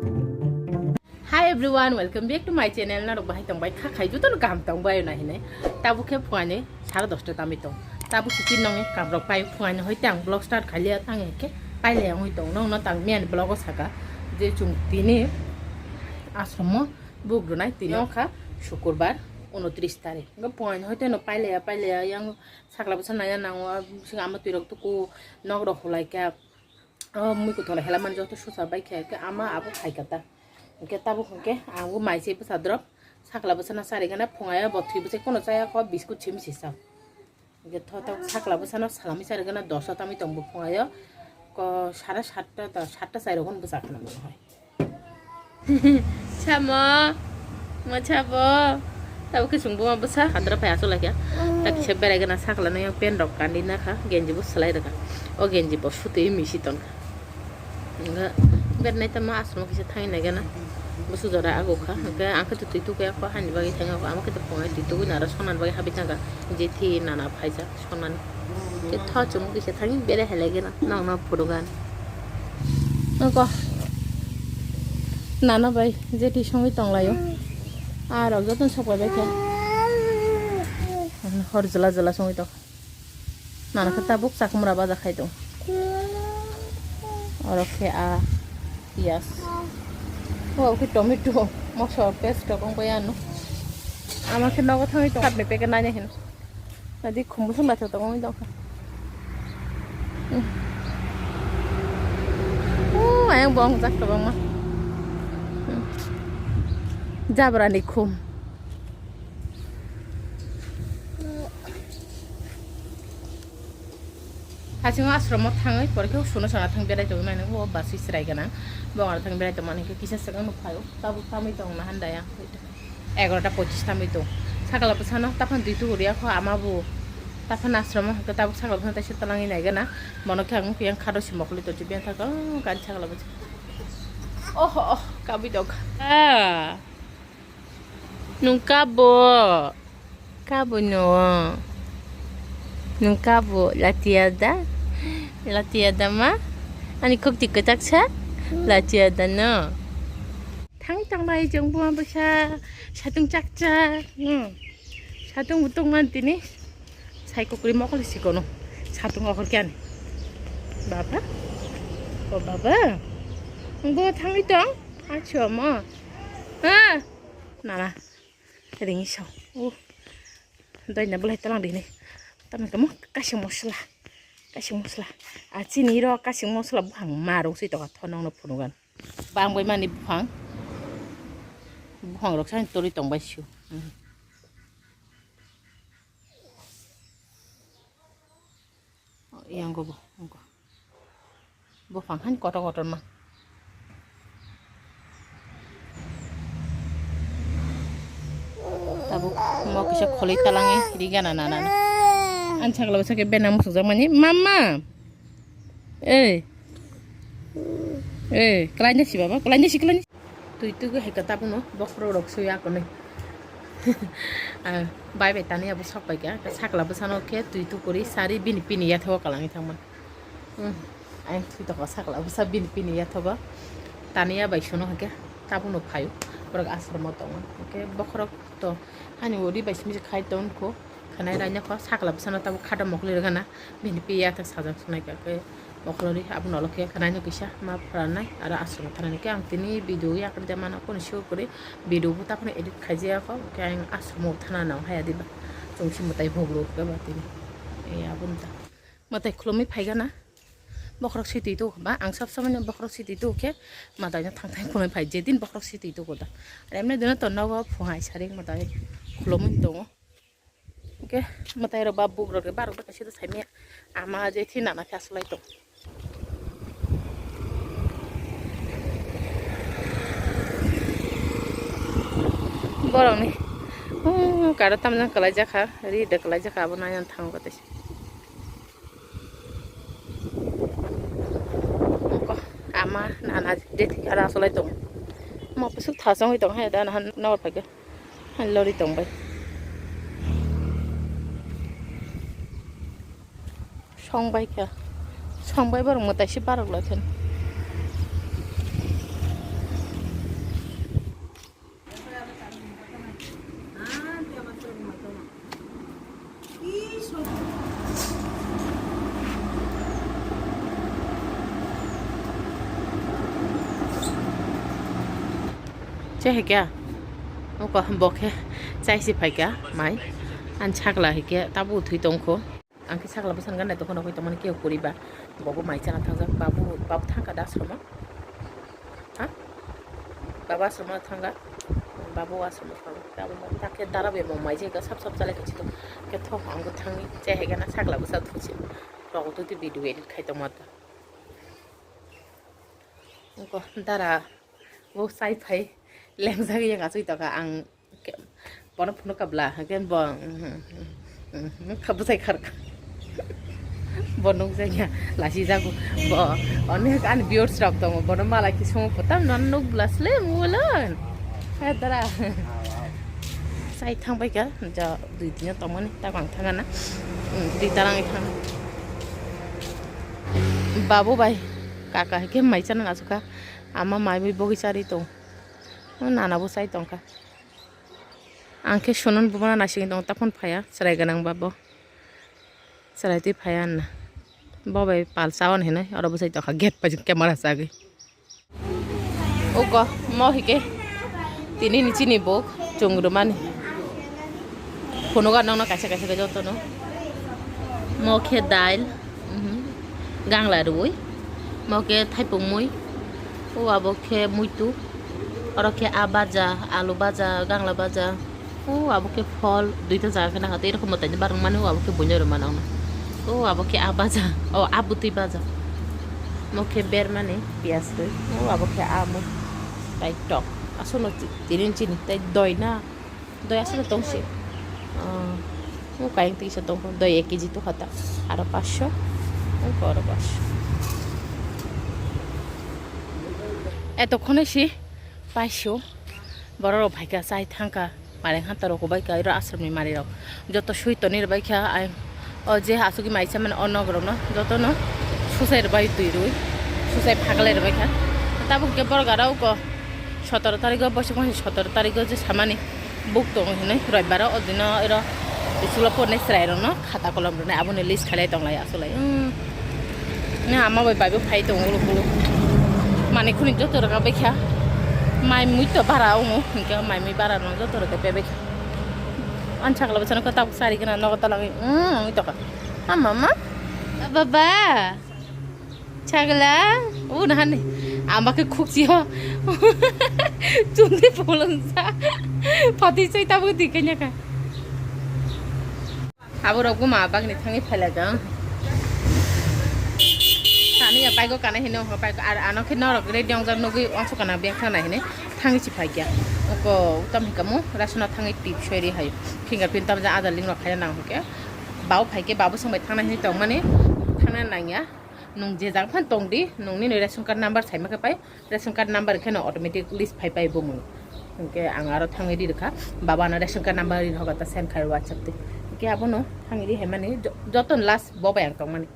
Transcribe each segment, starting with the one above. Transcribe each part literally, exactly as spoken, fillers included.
Hi everyone, welcome back to my channel. Norok bahai tong bai kha khai joto no kaham tong bai na hinai. Tabuk khe phuaini sare dosta tamwi tong. Tabuk sisi nongni kabrok pai phuaini hoite ang vlog start khailiya tang khe pailai ang hoitong nongno tang miyan vlog o saka je chung tini asromo buk rwnai tini wngkha sukurbar unotris tarik. Hwnkhe phuaini hoite no pailaya pailaya yang sakla bwsa naya nango bising ama twirok tuku nok rok hulai kha. O mui kuthok hela mani joto susa bai khe khe ama abo khai kata. Hwnkhe tabuk hwnkhe ang bo mai se bwsa drop sakla bwsano chari gana phungai bo thwi bwsai kono chaya kho biskut simi se sa. Hwnkhe tho tho sakla bwsano salami chari gana dosta tamwi tong bo phungai o ko sare satta ta satta chai rok bwsa khana mano hai. Samo, mo sabo. Tabo khe chwng buma bwsa hadra phai aswk laikha. Ta kisa berai gana sakla no yang pen rok kandi nakha, genji bo swlai rwkha. O genji bo sutwi misi tonkha. Nga bernai tamo aswk kisa thangwi nai gana. Bwswk jora agukha. Hwnkhe ang khe twi tukya kho hani bagwi thangya kho. Amo khe to phungai twi tugwi nara sonani bagwi habwi thangkha. Jethi nana phaijak. Sonmani. Khe tho chumui kisa thangwi bere helai gana nokno phurugan. Nokho nana bai jeti songwi tonglaio. Arok jotono sok bai bai khe. Hor jwla jwla songwi tong. Nana khe tabuk chakwmra baja khai tong. Oro khe a piyas. O khe tomato, moso paste rok wng bai ano. Ama khe nogo thangwi tong, hapni packet nani hin. Nadi khumbu sung naithok tong wngwi tongkha. Hmm. O ayang bo wng jak kwbangma. Hmm. Jabra ni khum. Hasingo ashromo thangwi porikhe suno sana thang berai tongwi mani o bus chwrai gana. Bo aro thang berai tongmani khe kisa swkang nuk phaio. Tabuk tamwi tong na handaya. Egarota pochis tamwi tong. Sakla bwsano taphano dui tuku riya kho ama bo. Taphano ashromo hwnkhe tabuk sakla bwsano taisa twlangwi nai gana. Bono khe ang yang khado si mokoli tongchi biyang thaka gari sakla bwsa. Oho oh kabui tongkha. Ah. Nwng kabo? Kabo no? Nwng kabo? Latiya da? Latiya da ma? Ani khukti kwchak sa? Latiya da no? Thang tang bai jong buma bwsa satung chak chak. Hmm. Satung butung man tini. Sai kokri mokol si kono. Satung okor kyan. Baba? O baba? Bo thangwi tong? Acho mo? Ha? Nana. Ringwi sao. Uh. Doi na belai talang dini. Talang kamu kasih mosla. Kasih mosla. Ah, chini ro kasih mosla buhang marung sui toka thonong no phunugan. Bang bai mani buhang. Buhang rok sang tori tong bai su. Hmm. Yang go bo, yang go. Buphang han kotor kotor ma. Tabuk mo kisa kholi talangi rigana nana na. An sakla bwsa khe bena musuk jak mani mama. Eh. Eh, kelainda si baba, kelainda si, kelainda si. Twi tugwi hai khe tabukno bokhorok rok sui akonwi. Ah, bai bai tani abo sok pai kha. Sakla bwsano khe twi tukuri sari bini pini yathago kalangwi thangma. Hmm, ayang twi tokha sakla bwsa bini pini yathago. Tani ya bai suno hai khe tabukno phaio. Borok ashromo tongo. Hwnkhe bokhorok to hani uri bai simi se khai tongkho. Khanai raina kho sakla bwsano tabuk khada mokli rwgana bini piya ta sajak sunai ka khe moklo ri aboni ulo khe khanai no kisa ma pharanai aro aswk thanani khe ang tini video yakri de mano koni show kori video bo takhno edit khaijaya kho khe ang aswk mo thana nang haya diba chwng si mwtai bhoglo khe ba tini e aboni ta mwtai khulumwi phaigana bokhorok sitwi tu ba ang sab samani bokhorok sitwi tu khe mwtai no thang thang khulumwi phai je din bokhorok sitwi tu ko da emne dino to nogo phuhai saring mwtai khulumwi tongo. Oke, mwtai rok ba buk rok ba rok kaisa sai maya ama je thi nana khe aslai tong. Borok ni, hmm, karo tamjang kwlai jakha, ri de kwlai jakha, abo nai thango tei. Ama nana je thi karo aslai tong. Ma pusuk thasong tong hai da na nor phai. Lori tongbai. Songbai kha. Songbai borok mwtai se barok lai khe. Tei hai khe, oko bo khe chai si phai kha mai. Ani sakla hai khe tabuk thwi tong kho. Ang khe sakla bwsang gana tongkha, nokho tongmani khe kwrwi ba. Bo bo mai chana thangjak. Babu, babu thangkha da asromo. Ha? Babu asromo thangkha. Babu asromo thangkha. Tabuk ta khe dara bai bo mai jai kha, sap sap chalai kha chito. Khe thok ang bo thangni chai hai gana sakla bwsa thuchi. Rogo twi twi video edit khai tongma ta. Oko dara bo sai phai lengjak yang asui tongkha ang ke-, bono phunuk kabla hake bo kha bwsai kharkha. Bo nukjakya lasi jago bo onek ani viewers rok tongo, bono mala kisungo potam non nuk bwla sle mulan. Hai dara. Sai thang bai kha ja dui tin tongmani ta bang thangana. Dui tarang thang. Babu bai kaka hai khe mai chana asukha. Ama mai bai bogwi chari tong. Nana bo chai tongkha. Ang khe sunon bumana naisingwi tongo, taphun phaiya chwrai gwnang ba bo. Chwrai twi phaiya anna. Bo bai pal chawan hinwi oro bwsai tongkha gate pai camera chagwi. Ugo mo hike tini ni chini bo chwng rwmani. Phunugo nokno kaisa kaisa khe jotono. Mo khe dail, mhm, gangla rwui. Mo khe thaipung mui. O abo khe muitu. Oro khe a baja, alu baja, gangla baja. O abo khe phol, duita jaga khe nangkha. Tei erokom mwtai ni barwng mani, o abo khe buino rwma nangna. O abo khe a baja, o a bwtwi baja. Mo khe bermani piyas rwi. O abo khe a mui. Tai tok. Aswkno ti-, tini chini tai doi na. Doi aswk tong si. Ah, o kaiyang tisa tong kho. Doi ek kg to khata. Aro paanch sho. O ko aro paanch sho. Eto khone si paanch sho. Borok rok phaikha chai thangkha. Mari hanta rok bai kha iro aswk ni mari rok. Joto sui toni rok bai kha ai. O je aswk mai se mani o nok rok no joto no susai rok bai twi rwi. Susai phaklai rok bai kha. Tabuk ke borok aro ko sotoro tarikh o boisuk mani sotoro tarikh o je samani. Buk tongo hinwi roibaro o dino iro school o pornai chwrairokno khata kolom rwnai aboni list khailai tonglai asolai. Ni ama bai bai bo phai tongo uluk uluk. Mani khuni joto rwna baikha. Mai mui to bara ongo hinkhe mai mui bara no joto rwkhe pebaikha. Ani sakla bwsano khe tabuk sari gana nogo talangwi wngwi tongkha. Ha mama? Baba. Chagla, o nahani, ama khe khukchi ho. Chundi pholongsa. Phatwi chai tabuk di kanya kha. Abo rok buma bagni thangwi phailaga. Tani ya bike o kana hino ho bike ar ano khe norok ready wngjak nugwi wansuk kana beng thang nai hini thangwi si phaikya. Oko tam hikamo rasuna thangwi tip soiri hai fingerprint tamjak adar link rok khaina nang hokhe. Bau phaikhe babu songbai thangna hini tongmani thangna nangya. Nwng je jaga phano tong di, nwng nini ration card number saima khe pai, ration card number khe no automatic list phai pai bumung. Hinkhe ang aro thangwi ri rwkha, baba no ration card number ri rwkha ta send khai WhatsApp twi. Hinkhe abono thangwi ri haimani jo-, joto no last bo bai ang tongmani.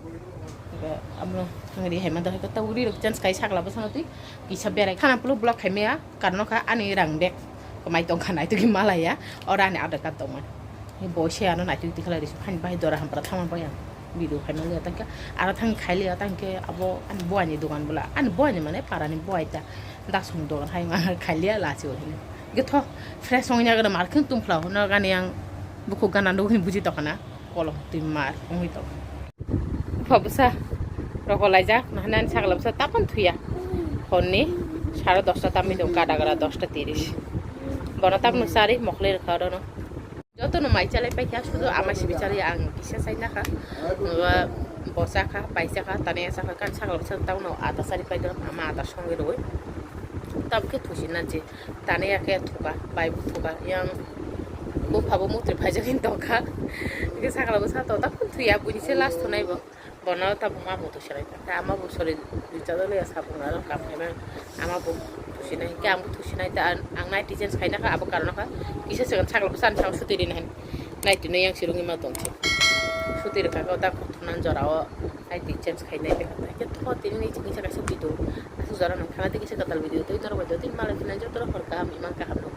Hinkhe abono thangwi ri haima da hinkhe tabuk ri rwk change khai sakla bwsano twi kisa berai khana puluk block khai maya. Karon kha ani rang bag kwmai tongkha naitugwi malaya, oro ani Aadhaar card tongmani. Bo se ano naitugwi tikhlai risi phani bai dora hampra thangma bai ang video khaima liya tangkhe aro thang khai liya tangkhe abo ani boyani dogan bwla ani boyani mane parani boy ta dasong dogan hai ma khai liya lachi o hini. Githo fresh ongya gana markhing tungphla hono gani ang bukhuk gana nugwi buji tokana. Kolom twi mar wngwi tongo. Bupha bwsa rokolaijak, nahani ani sakla bwsa tapon thuya. Honni sare dosta tamwi tongo, kadagra dosta tiris. Bono tapno chari mokhlai rwkha orono. Jotono mai chalai paikha, sudu ama sibi chaliya ang kisa chai nakha. Bo chakha, bai chakha, tani chakha, kan sakla bwsa tabukno ada chari paidoro, ama ada songwi rwui. Tabukhe thusi na je. Tani ya khe thuka, bai bo thuka. Yang bupha bo mutri phaijak hin tongkha. Hingke sakla bo sato ta phun thuya, buini se last thunai bo. Bono ta buma bo thusinai ta. Ta ama bo sori duita dole ya sabung aro kam khaima. Ama bo thusinai, hingke ang bo thusinai ta ang, ang naiti change khaina kha, abo karon kha. Kisa se sakla bo san sang suti rin hen. Naiti no yang sirung ima tongkha. Suti rwkha kha ta khothonan jora o. Naiti change khainai le hota. Hingke tho tini ni chini sa kaisa video. Asuk jora nang khana tini sa katal video. Tei norok bai do tin malai khna joto rok hor kaham imang kaham rok.